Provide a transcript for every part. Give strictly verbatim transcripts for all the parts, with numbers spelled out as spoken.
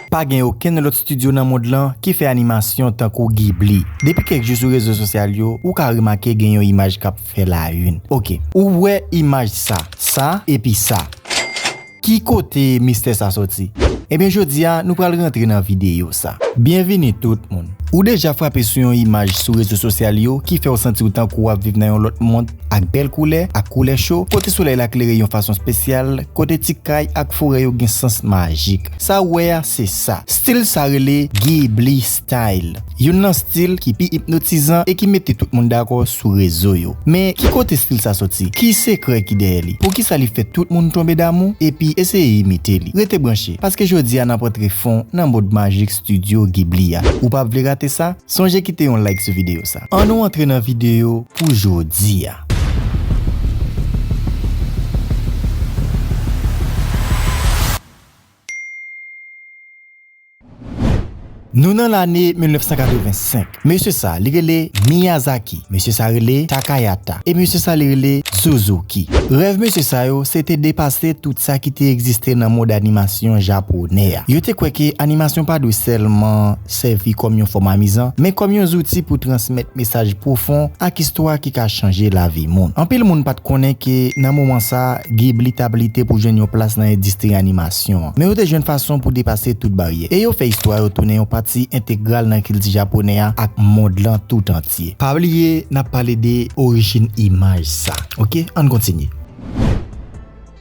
Pa gen okenn lòt estidyo nan mond lan ki fè animasyon tankou Ghibli. Depi kèk jou sou rezo sosyal yo, ou ka remake gen yon imaj k ap fè la une. Oke, ou wè imaj sa, sa, epi sa. Ki kote mistè sa soti? Ebyen, jodi a, nou pral rantre nan videyo sa. Byenvini tout moun. Ou deja frape sou yon imaj sou rezo sosyal yo ki fè w santi w tankou w ap viv nan yon lòt mond, ak bèl koulè, ak koulè cho, kote solèy la klere yon fason espesyal, kote ti kay ak forè yo gen sans majik. Sa w wè a, se sa. Stil sa rele Ghibli Style. Youn nan stil ki pi ipnotizan e ki mete tout moun dakò sou rezo yo. Men, ki kote stil sa soti? Ki sekrè ki dèyè li? Poukisa li fè tout moun tonbe damou epi eseye imite li? Rete branche, paske jodi a n ap antre fon nan mond majik estidyo Ghibli a. Ou p ap vle rate sa? Sonje kite yon like sou videyo sa. Ann nou antre nan videyo pou jodi a. Nou nan lane mil nèf san katrevensenk. Mesye sa, li rele Miyazaki. Mesye sa rele Takahata. E mesye sa, li rele Suzuki. Rèv mesye sa yo, se te depase tout sa ki te egziste nan mond animasyon japonè a. Yo te kwè ke animasyon pa dwe sèlman sèvi kòm yon fòm amizan, men kòm yon zouti pou transmèt mesaj pwofon ak istwa ki ka chanje lavi moun. Anpil moun pa t konnen ke nan moman sa, Ghibli t ap lite pou jwenn yon plas nan endistri animasyon an. Men yo te jwenn fason pou depase tout baryè. E yo fè istwa yo tounen yon pati entegral nan kilti japonè a ak mond lan tout antye. Pa bliye, n ap pale de orijin imaj sa. Oke, ann kontinye.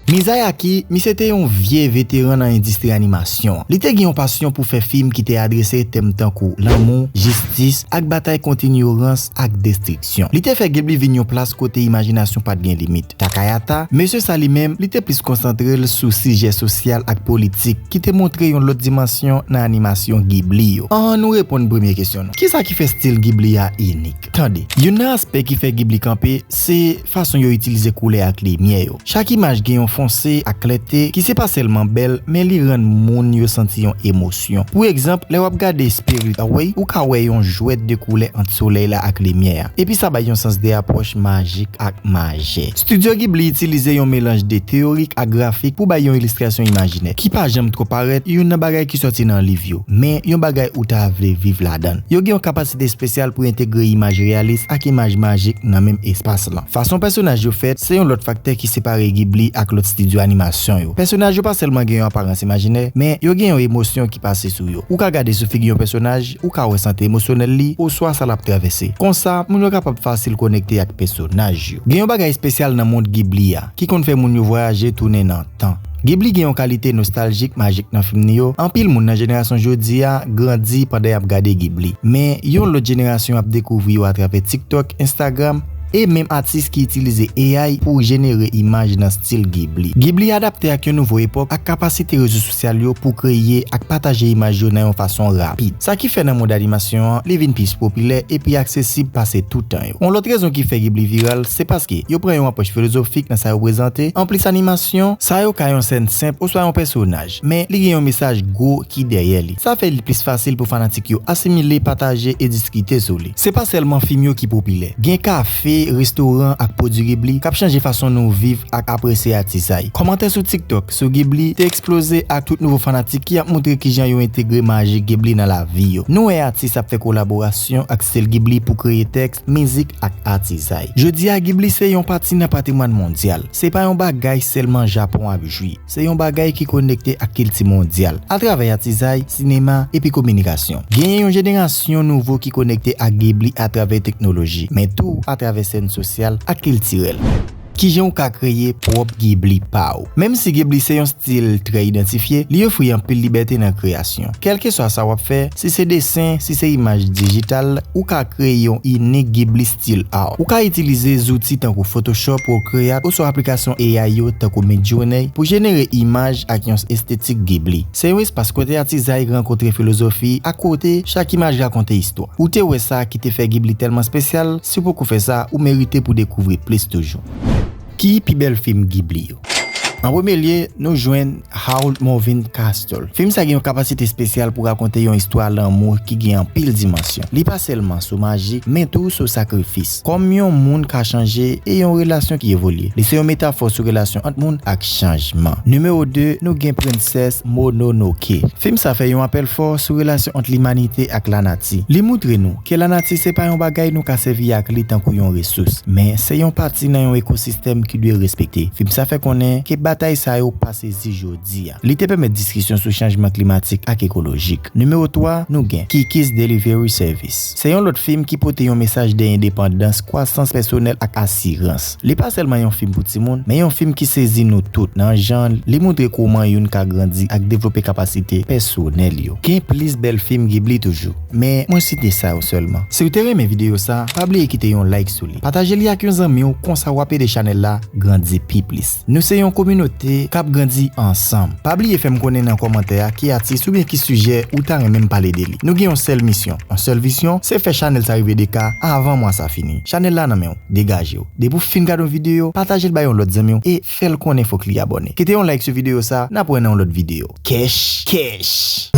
Miyazaki, misye te yon vye veteran nan endistri animasyon an. Li te gen yon pasyon pou fè fim ki te adrese tèm tankou lanmou, jistis, ak batay kont inyorans ak destriksyon. Li te fè Ghibli vin yon plas kote imajinasyon pa t gen limit. Takahata, mesye sa li menm, li te plis konsantre l sou sijè sosyal ak politik, ki te montre yon lòt dimansyon nan animasyon Ghibli yo. Ann nou reponn premye kesyon nou. Kisa ki fè stil Ghibli a inik? Tande, youn nan aspè ki fè Ghibli kanpe, se fason yo itilize koulè ak limyè yo. Chak imaj gen yon fonse ak klète ki se pa sèlman bèl, men li rann moun yo santi yon emosyon. Pou egzanp, lè w ap gade Spirit Away, ou ka wè yon jwèt de koulè ant solèy la ak limyè a. Epi sa bay yon sans de apwòch majik ak majè. Estidyo Ghibli itilize yon melanj de teyorik ak grafik pou bay yon ilistrasyon imajinè, ki pa janm twò parèt youn nan bagay ki sòti nan liv yo, men yon bagay ou ta vle viv ladan l. Yo gen yon kapasite espesyal pou entegre imaj reyalis ak imaj majik nan menm espas lan. Fason pèsonaj yo fèt, se yon lòt faktè ki separe Ghibli ak lòt estidyo animasyon yo. Pèsonaj yo pa sèlman gen yon aparans imajinè, men yo gen yon emosyon ki pase sou yo. Ou ka gade sou figi yon pèsonaj, ou ka wè sante emosyonèl li, oswa sa l ap travèse. Konsa, moun yo kapab fasil konekte ak pèsonaj yo. Gen yon bagay espesyal nan mond Ghibli a, ki konn fè moun yo vwayaje tounen nan tan. Ghibli gen yon kalite nostaljik majik nan fim li yo. Anpil moun nan jenerasyon jodi a grandi pandan y ap gade Ghibli. Men, yon lòt jenerasyon ap dekouvri yo atravè TikTok, Instagram, e menm atis ki itilize A I pou jenere imaj nan stil Ghibli. Ghibli adapte ak yon nouvo epòk ak kapasite rezo sosyal yo pou kreye ak pataje imaj yo nan yon fason rapid. Sa ki fè nan mond animasyon an, li vin plis popilè epi aksesib pase tout tan yo. Yon lòt rezon ki fè Ghibli viral, se paske yo pran yon apwòch filozofik nan sa yo prezante. Anplis animasyon, sa yo ka yon sèn senp oswa yon pèsonaj, men li gen yon mesaj gwo ki dèyè li. Sa fè li plis fasil pou fanatik yo asimile, pataje e diskite sou li. Se pa sèlman fim yo ki popilè. Gen kafe, restoran ak pwodui Ghibli k ap chanje fason nou viv ak apresye atizay. Kòmantè sou TikTok sou Ghibli te eksploze ak tout nouvo fanatik ki ap montre kijan yo entegre maji Ghibli nan lavi yo. Nou wè atis ap fè kolaborasyon ak stil Ghibli pou kreye tèks, mizik ak atizay. Jodi a, Ghibli se yon pati nan patrimwàn mondyal. Se pa yon bagay sèlman Japon ap jwi. Se yon bagay ki konekte ak kilti mondyal atravè atizay, sinema, epi kominikasyon. Genyen yon jenerasyon nouvo ki konekte ak Ghibli atravè teknoloji, men tou atravè sèn sosyal ak kiltirèl. Kijan w ka kreye pwòp Ghibli pa w? Menm si Ghibli se yon stil trè idantifye, li ofri anpil libète nan kreyasyon. Kèlkeswa sa w ap fè, si se desen, si se imaj dijital, ou ka kreye yon inik Ghibli Style Art. Ou ka itilize zouti tankou Photoshop, Procreate, oswa aplikasyon A I yo tankou Midjourney pou jenere imaj ak yon estetik Ghibli. Se yon espas kote atizay rankontre filozofi ak kote chak imaj rakonte istwa. Ou te wè sa ki te fè Ghibli tèlman espesyal? Si w poko fè sa, ou merite pou dekouvri plis toujou. Ki pi bèl fim Ghibli yo? An premye lye, nou jwenn Harold Melvin Castle. Fim sa gen yon kapasite espesyal pou rakonte yon istwa lanmou ki gen anpil dimansyon. Li pa sèlman sou maji, men tou sou sakrifis. Kòm yon moun ka chanje e yon relasyon ki evolye. Li se yon metafò sou relasyon ant moun ak chanjman. Nimewo de, nou gen Prensès Mononoke. Fim sa fè yon apèl fò sou relasyon ant limanite ak lanati. Li moutre nou ke lanati se pa yon bagay nou ka sèvi ak li tankou yon resous, men se yon pati nan yon ekosistèm ki dwe respekte. Fim sa fè konnen ke batay sa yo pa sezi jodi a. Li te pèmèt diskisyon sou chanjman klimatik ak ekolojik. Nimewo twa, nou gen Kiki's Delivery Service. Se yon lòt fim ki pote yon mesaj de endepandans, kwasans pèsonèl ak asirans. Li pa sèlman yon fim pou timoun, men yon fim ki sezi nou tout nan jan li montre kòman youn ka grandi ak devlope kapasite pèsonèl yo. Gen plis bèl fim Ghibli toujou, men mwen site sa yo sèlman. Si w te renmen videyo sa, pa bliye kite yon like sou li. Pataje li ak yon zanmi w, konsa w ap ede chanèl la grandi pi plis. Nou se yon kominote k ap grandi ansanm. Pa bliye fè m konnen nan kòmantè a ki atis oubyen ki sijè ou ta renmen m pale de li. Nou gen yon sèl misyon, yon sèl vizyon, se fè chanèl sa rive de K avan mwa sa fini. Chanèl la nan men w, degaje w. Depi w fin gade yon videyo, pataje l bay yon lòt zanmi w e fè l konnen fòk li abòne. Kite yon like sou videyo sa, n ap wè nan yon lòt videyo. Kèch, kèch!